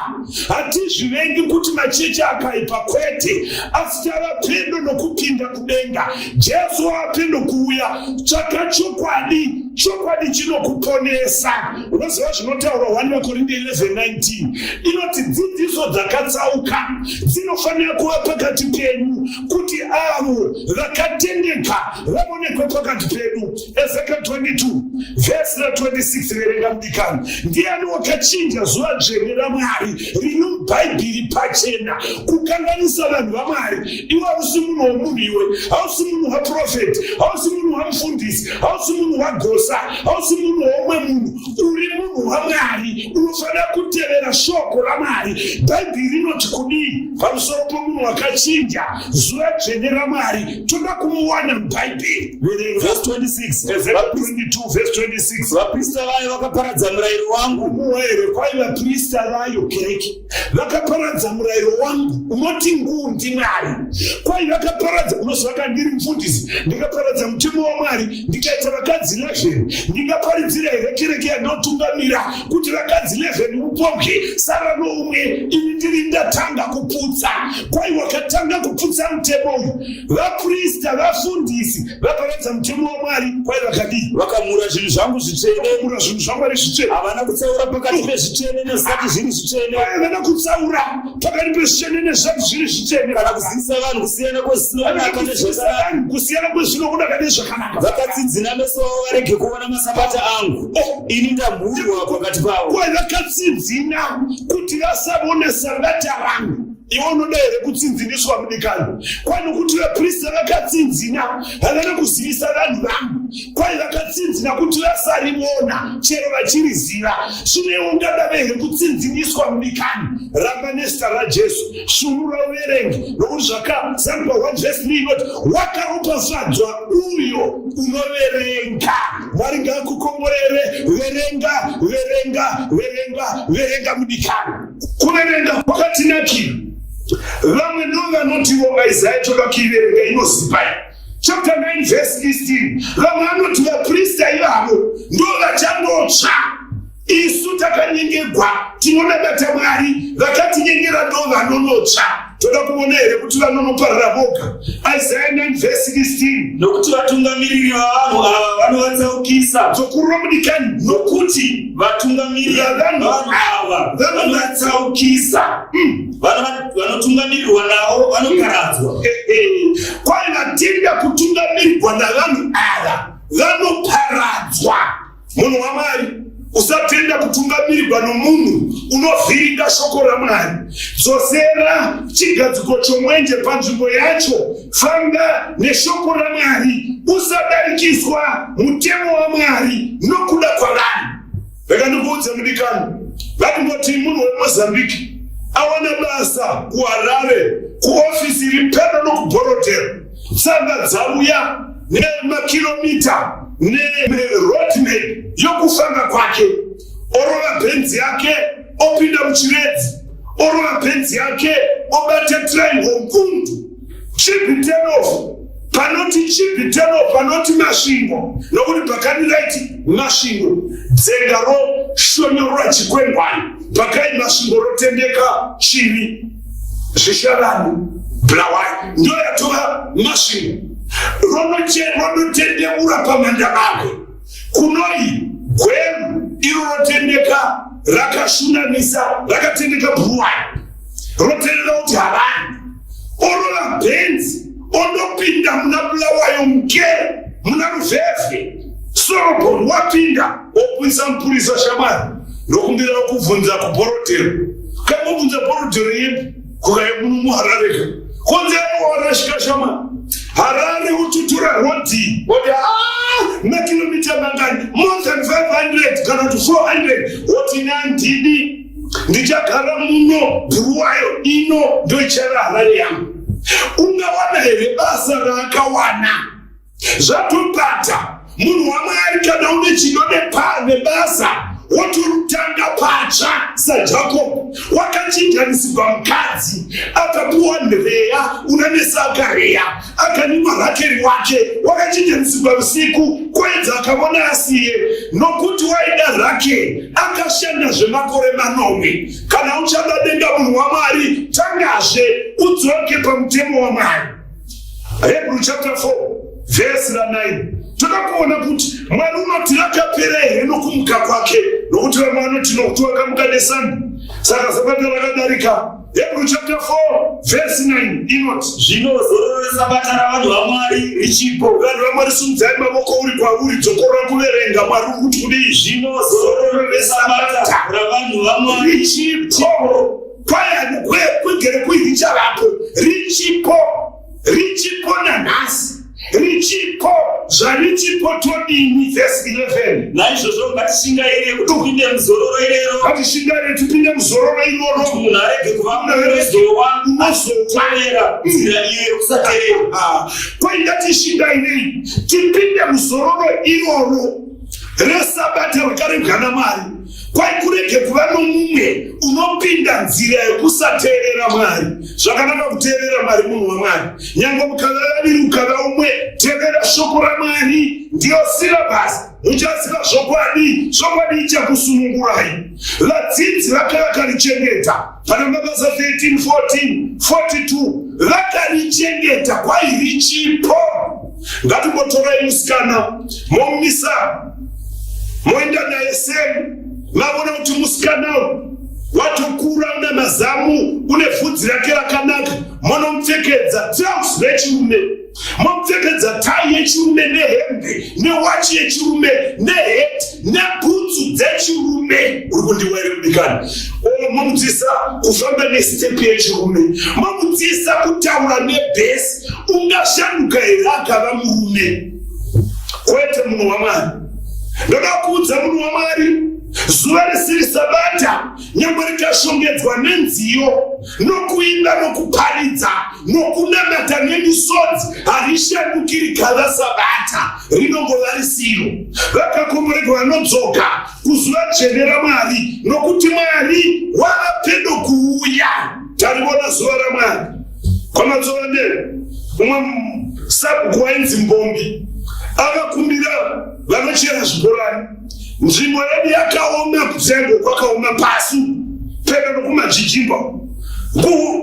Hatizvivengi kuti machechi akaipa, kwete, asi tava pedo nokupinda kudenga. Jesu ava pedo kuuya. Tsvaka chokwadi, chokwadi chinokuponesa. Unoziva zvinotaurwa 1 vaKorinde 11:19 inoti dzidziso dzakatsauka dzinofanira kuva pakati penyu kuti avo vakatendeka vaonekwe pakati pedu. Ezekiel 22 vhesi ra 26 verenga mudikani. Ndiani wakachinja zuva dzvene raMwari riri muBhaibheri pachena kukanganisa vanhu vaMwari? Iwe hausi munhu womunhu, iwe hausi munhu waprofeti, hausi munhu wamufundisi, hausi munhu wagosa, hausi munhu womwe munhu. Uri munhu waMwari, unofanira kutevera shoko raMwari. Bhaibheri rinoti kudii pamusoro pomunhu wakachinja zuva dzvene raMwari? Toda kumuwana muBhaibheri. Verenga. Verse 26. Ezekiel 22 verse 26. Vaprista vayo vakaparadza murayiro wangu. Muwere kwai vaprista vayo kereke vakaparadza murayiro wangu unoti nguu ndiMwari. Kwai vakaparadza, unoziva kana ndiri mufundisi ndikaparadza mutemo waMwari ndikaita vakadzi 11, ndingaparidzira here kereke yandinotungamira kuti vakadzi 11 upombwe sara noumwe, ini ndiri ndatanga kuputsa? Kwai wakatanga kuputsa mutemo uyu. Vaprista, vafundisi vaparadza mutemo waMwari. Kwai vakadii? Vakamura zvinhu zvangu zvitsvene. Vakamura zvinhu zvaMwari zvitsvene. Havana kutsaura pakati pezvitsvene nezvisati zviri zvitsvene. Kwai havana kutsaura pakati pezvitsvene nezvisati zviri zvitsvene. Kana kuzivisa vanhu kusiyana kwezvisina kunaka nezvakanaka. Kusiyana kwezvinokunaka nezvakanaka. Vakatsinzina meso avo varege kuona masabata angu. Oh. Ini ndamhurwa pakati pavo. Kwai vakatsinzina kuti vasavone sabata rangu. Iwe unoda here kutsinziniswa mudikani? Kwai nokuti vaprista vakatsinzina havana kuzivisa vanhu vangu. Kwai vakatsinzina kuti vasarivona chero vachiriziva. Zvino iwe ungadave here kutsinziniswa mudikani? Ramba nezita raJesu. Svunura uverenge nokuti zvakazarurwa 1 verse 3 inoti wakaropafadzwa uyo unoverenga. Mwari ngaakukomborere. Verenga, verenga, verenga, verenga mudikani. Kuverenga kwakatinakira. Vamwe ndo vanotiwo Isaya toda kuiverenga inozipa chapter 9 verse 16. Vamwe vanoti vaprista ivavo ndo vachangotsva. Isu takanyengegwa tinonamata Mwari, vakatinyengera ndo vanonotsva. Toda kuona here kuti vanonoparara voga? Isaya 9 verse 16. Nokuti vatungamiriri vavanhu ava vanovatsaukisa. Dzokurura mudikani. Nokuti vatungamiriri vavanhu ava vanovatsaukisa. Vanotungamirirwa navo vanoparadzwa. Kwai vatenda kutungamirirwa navanhu ava vanoparadzwa. Munhu waMwari, usatenda kutungamirirwa nomunhu unovhiringa shoko raMwari. Dzosera chigadziko chomwenje panzvimbo yacho. Famba neshoko raMwari. Usadarikiswa mutemo waMwari nokuda kwavanhu. Rega ndikuudze mudikani, ngatimboti munhu weMozambique awana basa kuHarare kuofisi iri pedo nokuBorodero. Tsamba dzauya nemakiromita neroadmap yokufamba kwake. Orova bhenzi yake opinda muchiredzi, orova bhenzi yake obata triangle ngundu Chibi turn-off panoti Chibi turn-off panoti Masvingo nokuti pakani raiti Masvingo dzenga roshonyorora chikwengwani pakai Masvingo rotendeka Chivi Zvishavani Bulawayo ndo yatova Masvingo ronotendemura pamandamabwe kunoi Gweru iro rotendeka rakashunamisa rakatendeka Bhuruwayo rotenera kuti Harare orova bhenzi ondopinda muna Bulawayo muke muna Ruvhevhe Sorobon wapinda opwisa mupurisa shamwari ndokumbirawo kubvunza kuborodhero kaimobvunza borodhero yepi kukai muno muHarareka konzi aiwa warashika shamwari Harare ututura rodhi oti ah, makilomita mangani more than 500 kana kuti 400 woti nandidi ndichagara muno bhuruwayo ino ndoichava Harare yangu. Ungawana here basa raakawana? Zvatobata munhu waMwari, kana une chido nebasa wotorutanga patsva saJacob wakachinjanisirwa mukadzi akapuwa Reya unanesa akareya akanyimwa Rakeri wake wakachinjanisirwa usiku kwedza akavona asiye nokuti waida Rakeri akashanda zvemakore manomwe. Kana uchada denga munhu waMwari, tangazve udzoke pamutemo waMwari. Hebrew chapter 4 verse ra 9 toda kuona kuti Mwari unoti rakapera here nokumuka kwake, nokuti vamwe vanoti nokuti wakamuka nesande, saka sabata rakadarika. Hebrew chapter 4 verse 9 inoti zvino zororo resabata ravanhu vaMwari richipo. Vanhu vaMwari, sumudzai mavoko uri kwauri, dzokorora kuverenga. Mwari uri kuti kudii? Zvino zororo resabata ravanhu vaMwari richipo. Kwaya kwegere kuirichavapo richipo, richipo nanhasi richipo, zvarichipo todini? Vhesi 11. Naizvozvo ngatishingaire kuti tipinde muzororo irero. Ngatishingaire tipinde muzororo iroro, kuti munhu arege kuva unozowa unozotevera nzira iyo yekusateerera. Kwai ngatishingairei tipinde muzororo iroro resabata rakarebwa naMwari, kwai kurege kuva nomumwe unopinda nzira yekusateerera Mwari. Zvakanaka kuteerera Mwari, munhu waMwari, nyange mukava vaviri ukava umwe, teerera shoko raMwari, ndiyo syllabus. Muchaziva zvokwadi, zvokwadi ichakusunungurai. Vadzidzi vake vakarichengeta pana Mabasa 13 14 42 vakarichengeta kwai richipo. Ngatimbotorai musikana momumisa moenda naye seni, mavona kuti musikana watokura una mazamu une vhudzi rake rakanaka, monomupfekedza trouse rechirume, momupfekedza tai yechirume nehembe newachi yechirume neheti nebhutsu dzechirume. Uri kundiwa here mudikani? Momudzidzisa kufamba nestepu yechirume, momudzidzisa kutaura nebhesi. Ungashanduka here akava murume? Kwete, munhu waMwari. Ndoda kuudza munhu waMwari, zuva risiri sabata, nyangwe rikashongedzwa nenziyo nokuimba nokuparidza nokunamata nemisodzi, harishanduki rikava sabata, rinongova risiro. Vakakomborerwa vanodzoka kuzuva dzvene raMwari, nokuti Mwari wava pedo kuuya. Tarivona zuva raMwari kwamatsovandere. Umwe sabhuku wainzi Mbombi akakumbira vanochera zvibhorani. Nzvimbo yedu yakaoma, kuzengo kwakaoma pasi pedo nokumajijimba.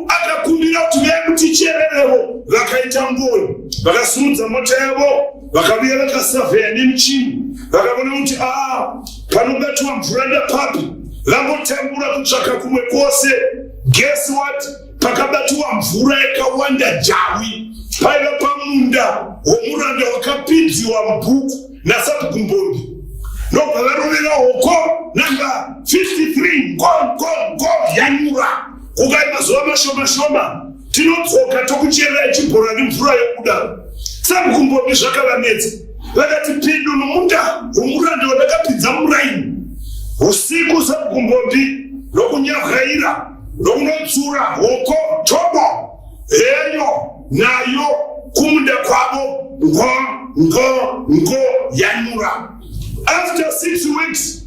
Akakumbira kuti vaya kutichererevo. Vakaita ngoni, vakasimudza mota yavo, vakavuya vakasavheya nemichini, vakavona kuti aa panobatiwa mvura ndapapi. Vangotambura kutsvaka kumwe kwose, guess what, pakabatiwa mvura yakawanda jawi. Paiva pamunda womuranda wakapidziwa mubhuku nasabhuku Mbombi, ndobva varovera hoko namba 53, ngo ngo ngo, yanyura. Kukai mazuva mashoma shoma tinodzoka tokuchererai chibhorani, mvura yobuda. Sabhuku Mbombi zvakavanetsa, vakati pindu nomunda womuranda wandakapinza muraini usiku. Sabhuku Mbombi ndokunyavwaira, ndokunotsura hoko tobo heyo nayo kumunda kwavo, ngo ngo ngo, yanyura. After 6 weeks,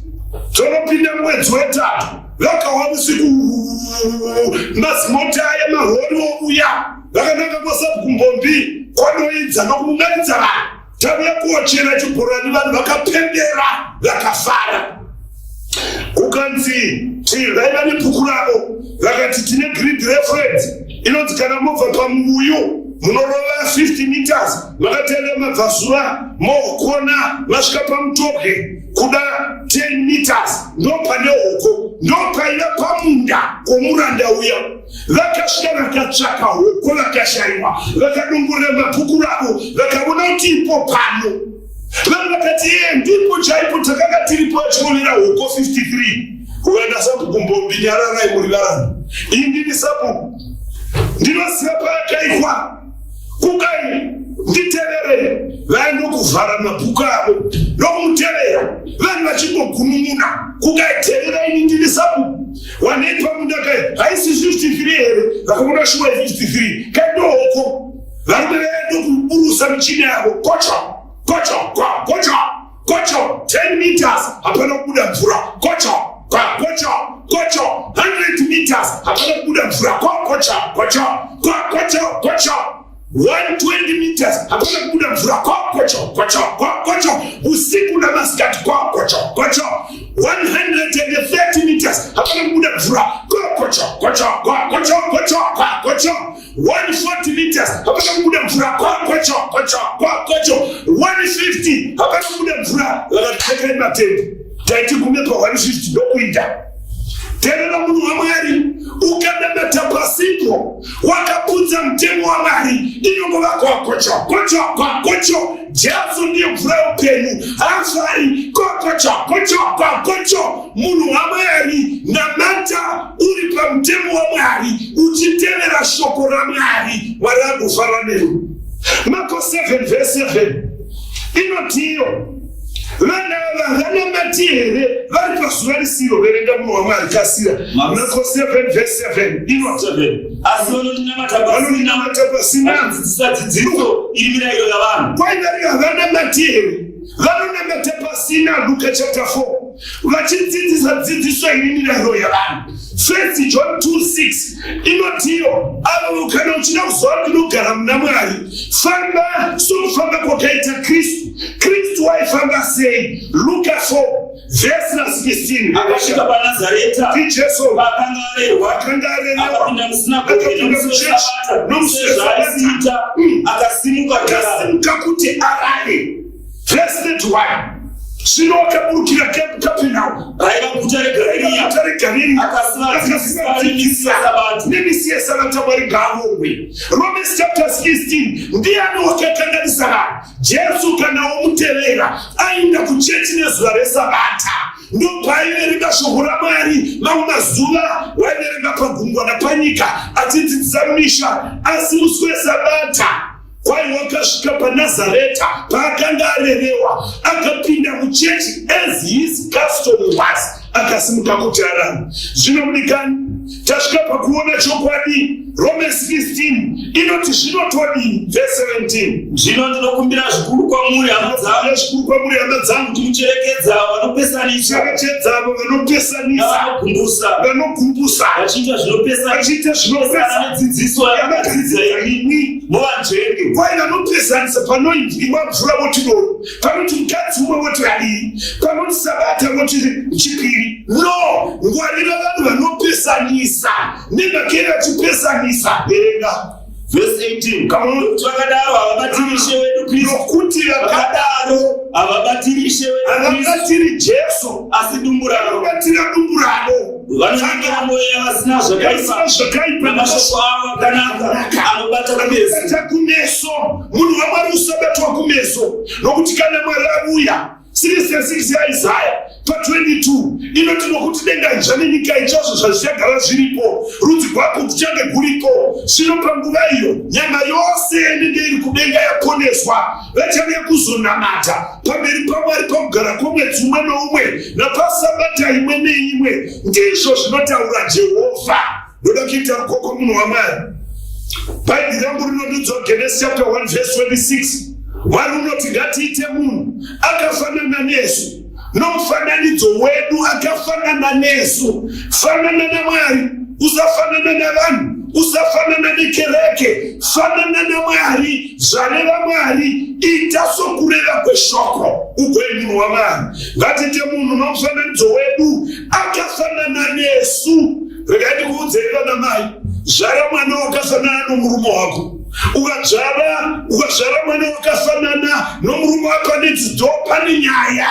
tonopinda mwedzi wetatu, vakawa usiku mazimota aya mahori ouya, vakananga kwasabhuku Mbombi kwanoidza nokuunganidza vanhu. Tauya kuochera chibhorani. Vanhu vakapembera, vakafara. Kukanzi vaiva nebhuku ravo, vakati tine grid reference inonzi kana mobva pamuuyu munorova 50 meters makatarira mabvazuva, mokona masvika pamutobwe kuda 10 meters, ndo pane hoko, ndo paiva pamunda kwomuranda uya. Vakasvika, vakatsvaka hoko, vakashayiwa. Vakadongorera mabhuku ravo, vakaona kuti ipo pano. Vanhu vakati, "Iye ndipo chaipo takanga tiripo achirovera hoko 53." Kuenda sabhuku Mbombi, "Nyararai, muri varanda. Iyi ndini sabhuku, ndinoziva paakaikwa. Kukai, nditevere." Vaendokuvhara mabhuku avo ndokumutevera, vanhu vachingogunun'una. "Kukai, tevera ini, ndini sabhuku. Wanei pamunda kai, haisi 53 here?" Vakaona shuwa 53 kaindohoko. Varume vaendokuburusa michini yavo, kocho kocho kwa kocho kocho, 10 meters, hapana kubuda mvura. Kocho kwa kocho kocho, 100 meters, hapana kubuda mvura. Kwa kocho kocho kwa kocho kocho, 120 meters, hapana kubuda mvura. Kwa kocho kocho kwa kocho, usiku namasikati, kwa kocho kocho, 130 meters, hapana kubuda mvura. Kwa kocho kocho kwa kocho kocho kwa kocho, 140 meters, hapana kubuda mvura. Kwa kocho kocho kwa kocho, 150, hapana kubuda mvura. Vakati, "Tekai matende, taiti gume pa 150 ndokuita." Terera, munhu waMwari, ukanamata pasipo wakaputsa mutemo waMwari, inongova kwakocho kocho kwakocho. Jesu ndiye mvura yeupenyu, hafari kokocho kocho kwakocho. Munhu waMwari, namata uri pamutemo waMwari, uchitevera shoko raMwari, Mwari agofara newe. Marko 7 vhesi 7 inotiyo vana ava vanamati here vari pazuva risiro? Verenga, munhu waMwari, kasira. Marko 7 vhesi 7 inoti Asi vanondinamata pasina, vanondinamata pasina, vachidzidzisa dzidziso iri mirayiro yavanhu. Kwaivari havanamati here? Vanonamata pasina. Luka chapter 4, vachidzidzisa dzidziso iri mirayiro yavanhu. First John 2 6 inotiyo avo kana uchida kuzova ndinogara muna Mwari, famba sokufamba kwakaita Kristu. Kristu waifamba sei? Luka 4 vhesi ra16. Akasvika paNazareta, ndiJesu, paakanga arerwa, akanga arerwa, akapinda musinagoge akapinda nomusi muchechi wesabata, nomusi sezvaaisiita, akasimuka kurara. Akasimuka kuti arare. Vhesi 31, zvino wakaburukira Kapenaumu, Raiva guta reGarirea, guta reGarirea, akasivadzidzisa nemisi yesabata. Nemisi yesabata. Mwari ngaavongwe. Romans chapter 16, ndiani wakakanganisa vanhu? Jesu. Kana womutevera, aenda kuchechi nezuva resabata. Ndopaaiverenga shoko raMwari mamwe mazuva waiverenga pagungwa napanyika achidzidzisa misha, asi musi weSabata kwai wakasvika paNazareta paakanga arerewa, akapinda muchechi as his custom was, akasimuka kuti arame. Zvino mudikani, tasvika pakuona chokwadi. Romans 16 inoti zvinotodini? Verse 17. Zvino ndinokumbira zvikuru kwamuri hama dzangu, zvikuru kwamuri hama dzangu, kuti mucherekedza vanopesanisa, cherekedza avo vanopesanisa, vanogumbusa, vanogumbusa, vachiita zvinopesana, vachiita zvinopesana nedzidziso yamakadzidzisa imwi, muvanzvenge. Kwai vanopesanisa panoimwa mvura voti doro, panoti mukadzi umwe voti vaviri, panoti sabata voti chipiri. No, ngwarira vanhu vanopesanisa nemhaka vachipesanisa. Verenga. Verse 18. Come on. Nokuti vakadaro havabatiri Ishe wedu Kristu. Nokuti vakadaro havabatiri Ishe wedu Kristu. Havabatiri Jesu. Asi dumbu ravo. Vanobatira dumbu ravo. Vanonyengera mwoyo yavasina zvakaipa. Zvakaipa. Namashoko avo akanaka anobata kumeso. Anobata kumeso. Munhu waMwari usabatwa kumeso. Nokuti kana Mwari avuya 66 yaIsaya pa22 inoti nokuti denga idzva nenyika itsva zvo zvazvichagara zviripo, rudzi rwako kuchange guriko. Zvino panguva iyo nyama yose inenge iri kudenga yaponeswa, vachauya kuzonamata pamberi paMwari pakugara kwomwedzi umwe noumwe napasabata imwe neimwe. Ndizvo zvinotaura Jehovha. Ndoda kuita rukoko munhu waMwari. Bhaibheri rangu rinondiudza Genesis chapter 1 verse 26. Mwari unoti ngatiite munhu akafanana nesu nomufananidzo wedu, akafanana nesu. Fanana naMwari, usafanana navanhu, usafanana nekereke, fanana naMwari. Zvareva Mwari, ita sokureva kweshoko, ugove munhu waMwari. Ngatiite munhu nomufananidzo wedu, akafanana nesu. Regai ndikuudzei vana mai, zvara mwana wakafanana nomurume wako. Ukazvara ukazvara mwana wakafanana nomurume wako ane dzidzo, pane nyaya.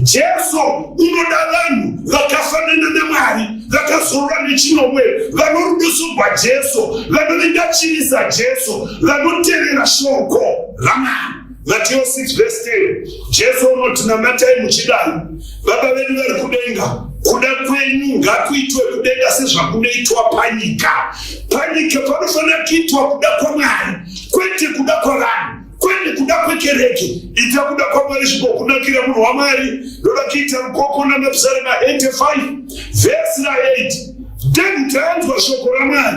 Jesu unoda vanhu vakafanana naMwari, vakazorora nechinomwe, vanorudoso rwaJesu, vanovenga chivi saJesu, vanotevera shoko raMwari. Mateo 6 verse 10, Jesu unoti namatai muchidai, Baba vedu vari kudenga, kuda kwenyu ngakuitwe kudenga sezvakunoitwa panyika. Panyika panofanira kuitwa kuda kwaMwari, kwete kuda kwavanhu, kwete kuda kwekereke. Ita kuda kwaMwari zvigokunakira munhu waMwari. Ndoda kuita rukoko naMapsalema 85 vhesi ra8. David anzwa shoko raMwari,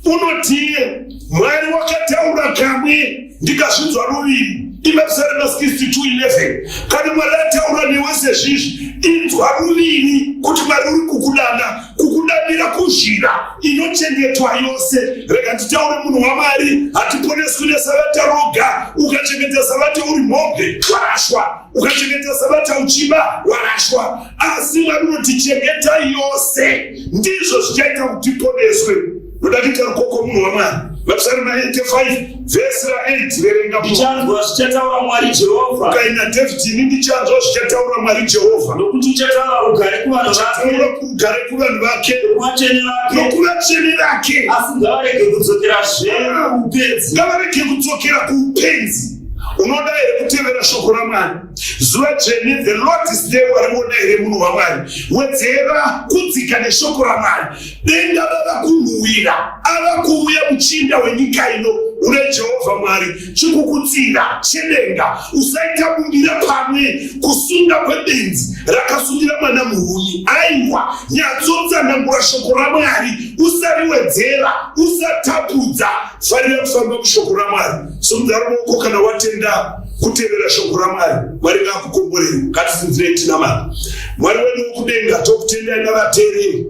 unotiye Mwari wakataura kamwe ndikazvinzwa ruviri. IMapsalema 62:11. Kana Mwari ataura newe sezvizvi, inzwa ruviri kuti Mwari uri kukudana, kukudanira kuzhira inochengetwa yose. Rega nditaure munhu waMwari, hatiponeswi nesabata roga. Ukachengeta sabata uri mhombwe, warashwa. Ukachengeta sabata uchiba, warashwa. Asi Mwari unoti chengeta yose, ndizvo zvichaita kuti tiponeswe. Ndoda kuita rukoko munhu waMwari. Mapsalma 85 vhesi ra8, verenga. Ndichanzwa zvichataura Mwari Jehovha. Ukaina David, ini ndichanzwa zvichataura Mwari Jehovha. Nokuti uchataura rugare kuvanhu vake. Uchataura rugare kuvanhu vake. Nokuvatsvene vake. Nokuvatsvene vake. Asi ngavarege kudzokerazve kuupenzi. Ngavarege kudzokera kuupenzi. Unoda here kutevera shoko raMwari? Zuva dzvene, the Lord's day, wariona here munhu waMwari? Wedzera kudzika neshoko raMwari. Denga rava kunhuwira, ava kuuya muchinda wenyika ino. Une Jehovha Mwari chikukutsira chedenga. Usaita bumbira pamwe kusunga kwebenzi rakasungira mwana muhuni. Aiwa, nyatsotsanangura shoko raMwari, usariwedzera, usatapudza. Farira kufamba mushoko raMwari. Simudza ruoko kana watenda kutevera shoko raMwari. Mwari ngaakukomborere. Ngatisinzirei tinamate. Mwari wedu wokudenga, tokutendai navateereri.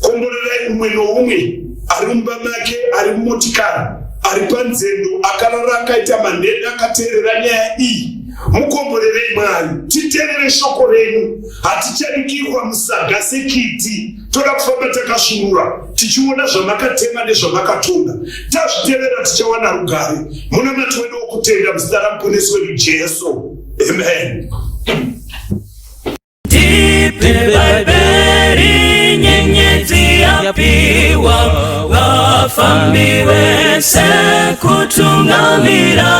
Komborerai umwe noumwe ari mumba make, ari mumotikari, ari panzendo, akarara akaita manhede akateerera nyaya iyi. Mukomborerei Mwari, titeerere shoko renyu. Hatichadikirwa musaga sekiti, toda kufamba takasvinura tichiona zvamakatema nezvamakatonga. Tazvitevera tichawana rugare. Munamati wedu wokutenda muzita raMuponesi wedu Jesu, amen. Tipe Bhaibheri nyenyedzi yapiwa. Vafambi vese kutungamira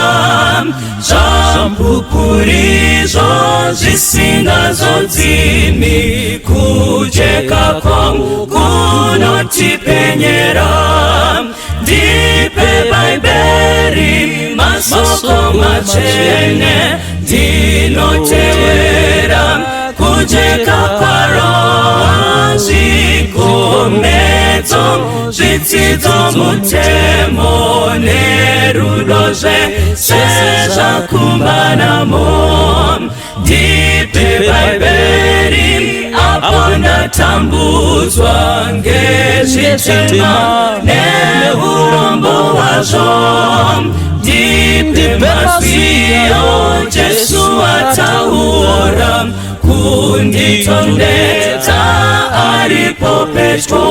zvampupurizvo zvisingazodzimi kujeka kwangu kunotipenyera ndipe bhaibheri masoko matsvene ndinotevera kujeka kwaro zvikomedzo zvitsidzo mutemo nerudo zvese zvakumbanamo ndipe bhaibheri apo ndatambudzwa ngezvitema neurombo hwazvo ndipe mazwiyo Jesu ataura kunditondedza aripo pedyo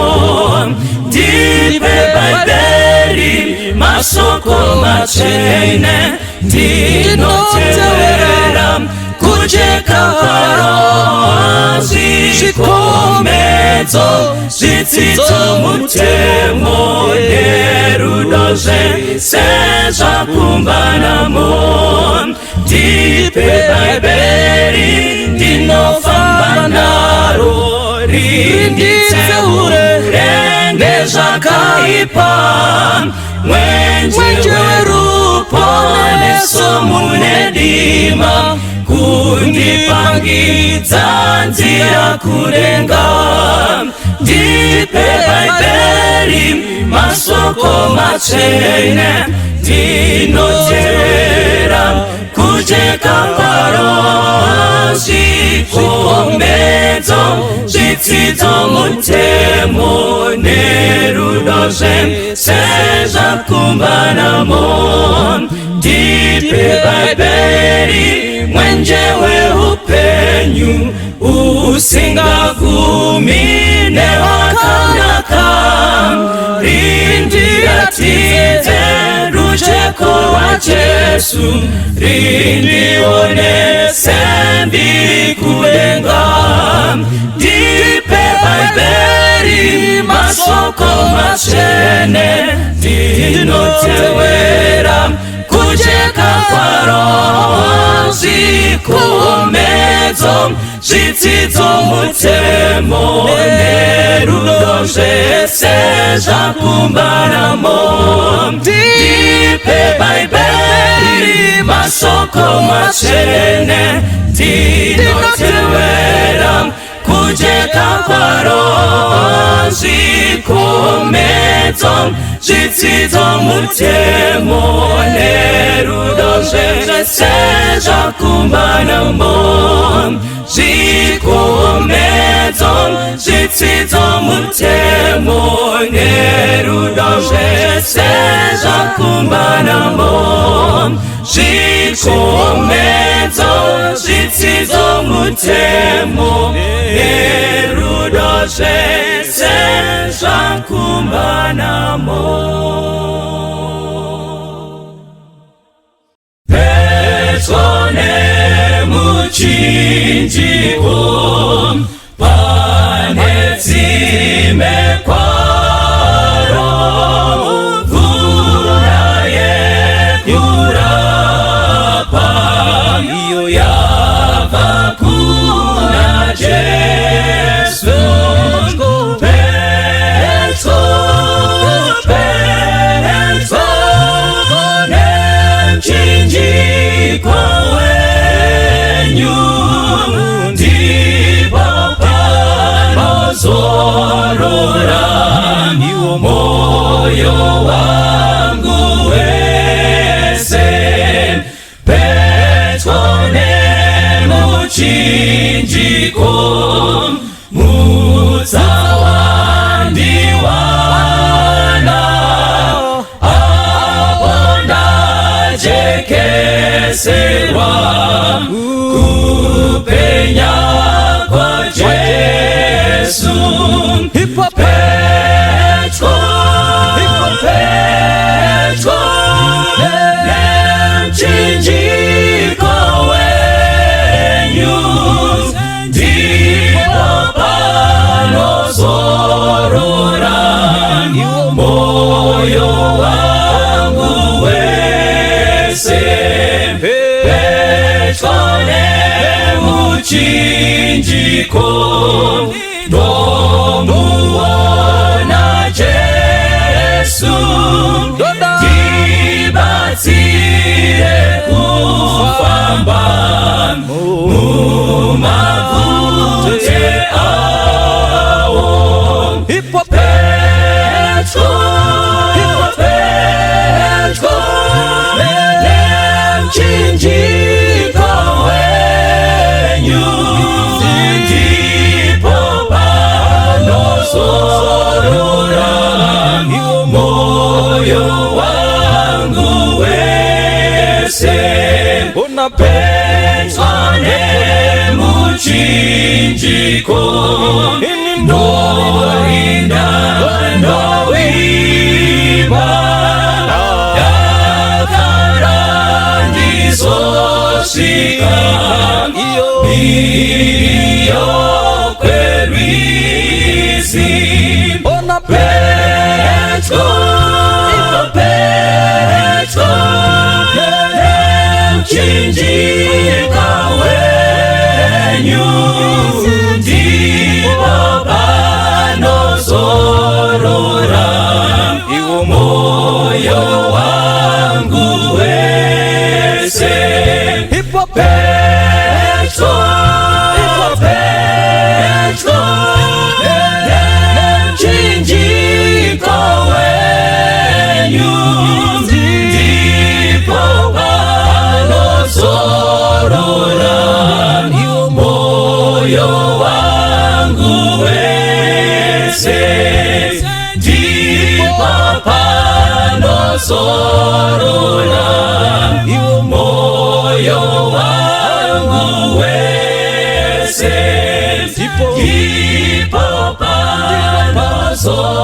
ndipe bhaibheri masoko matsvene ndinotevera kujeka kwaro zvikomedzo zvitsidzo mutemo nerudo zvese zvakumbanamo ndipe bhaibheri ndinofamba naro rinditseure ngezvakaipa mwenje weruponeso mune dima kundipangidza nzira kudenga ndipe bhaibheri masoko matsvene ndinotevera kujeka kwaro zvikombedzo zvitsidzo mutemo nerudo zvese zvakumbanamo ndipe bhaibheri mwenje weupenyu usingagumi newakanaka rindiratidze rujeko rwaJesu rindionese mbiri kudenga ndipe bhaibheri masoko matsvene ndinotevera kujeka kwaro zvikomedzo zvitsidzo mutemo nerudo zvese zvakumbanamo ndipe bhaibheri masoko matsvene ndinotevera kujeka kwaro zvikomedzo zvitsidzo mutemo nerudo zvese zvakumbanamo zvikomedzo zvitsidzo mutemo nerudo zvese zvakumbanamo zvikomedzo zvitsidzo mutemo nerudo zvese zvakumbanamo Pedyo nemuchinjiko pane tsime kwaro mvura yekurapa iyo yabva kuna Jesu Pedyo pedyo nemuchinjiko wenyu ndipo panozorora moyo wangu wese pedyo nemuchinjiko mutsa wandiwana apo ndajekeserwa kupenya kwaJesu pedyo pedyo nemuchinjiko wenyu ndipo panozorora moyo Nemuchinjiko ndomuona Jesu, ndibatsire kufamba mumabvute awo. Ipo Petyo, petyo nemuchinjiko wenyu, ndipo panozorora moyo wangu wese. Ona Petyo nemuchinjiko, ndorinda, ndovimba, dakara ndizosvika mhiri kwerwizi. Ona Petyo, petyo nemuchinjiko wenyu, ndipo panozorora moyo wangu wese. Ipo Petyo, petyo nemuchinjiko wenyu, ndipo panozorora moyo wangu wese, ndipo panozorora moyo wangu wese, ndipo panozorora.